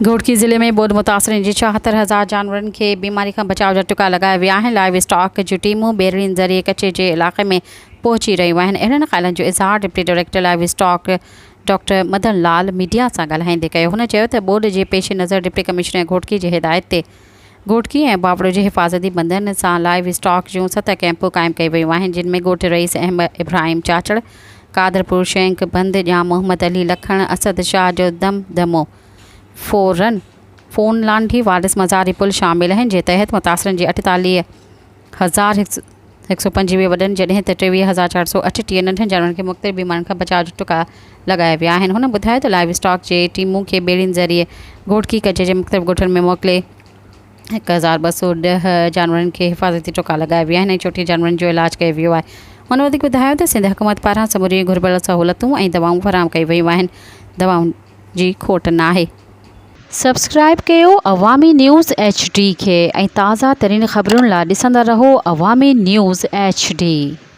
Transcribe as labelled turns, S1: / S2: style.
S1: گهوٽڪي ضلعي ۾ ٻوڏ متاثرين جي 76 هزار جانورن کي بيماري کان بچاء جا ٽڪا لڳايا ويا آهن، لائيو اسٽاڪ جون ٽيمون ٻيڙين ذريعي ڪچي جي علائقي ۾ پهچي رهيون آهن، اهڙن خيالن جو اظهار deputy director livestock doctor Madan Lal media سان ڳالهائيندي ڪيو، هن چيو ته ٻوڏ جي پيش نظر ڊپٽي ڪمشنر گهوٽڪي جي هدايت تي گهوٽڪي ۽ باوڙو جي حفاظتي بندن سان لائيو اسٽاڪ جون ست ڪئمپون قائم ڪيون ويون آهن، جن ۾ ڳوٺ رئيس احمد ابراهيم چاچڙ، قادرپور شينڪ بند، ڄام محمد علي لکڻ، اسد شاهه جو دم دمو. فورن فون لانڍي وارث مزاري پل شامل آهن جنهن تحت متاثرن جي 48125 وڏن جڏهن ته 23438 ننڍن جانورن کي مختلف بيمارين کان بچاء جو ٽڪا لڳايا ويا آهن هن ٻڌايو ته لائيو اسٽاڪ جي ٽيمون کي ٻيڙين ذريعي گهوٽڪي ڪچي جي مختلف ڳوٺن ۾ موڪلي 1210 جانورن کي حفاظتي ٽڪا لڳايا ويا آهن ۽ 34 جانورن جو علاج ڪيو ويو آهي. هن وڌيڪ ٻڌايو ته سنڌ حڪومت پاران سموريون گهربل سهولتون ۽ دوائون فراهم ڪيون ويون آهن، دوائن جي کوٽ ناهي. سبسڪرائيب ڪيو عوامي نيوز ايڇ ڊي کي ۽ تازه ترين خبرن لا ڏسندا رهو عوامي نيوز ايڇ ڊي.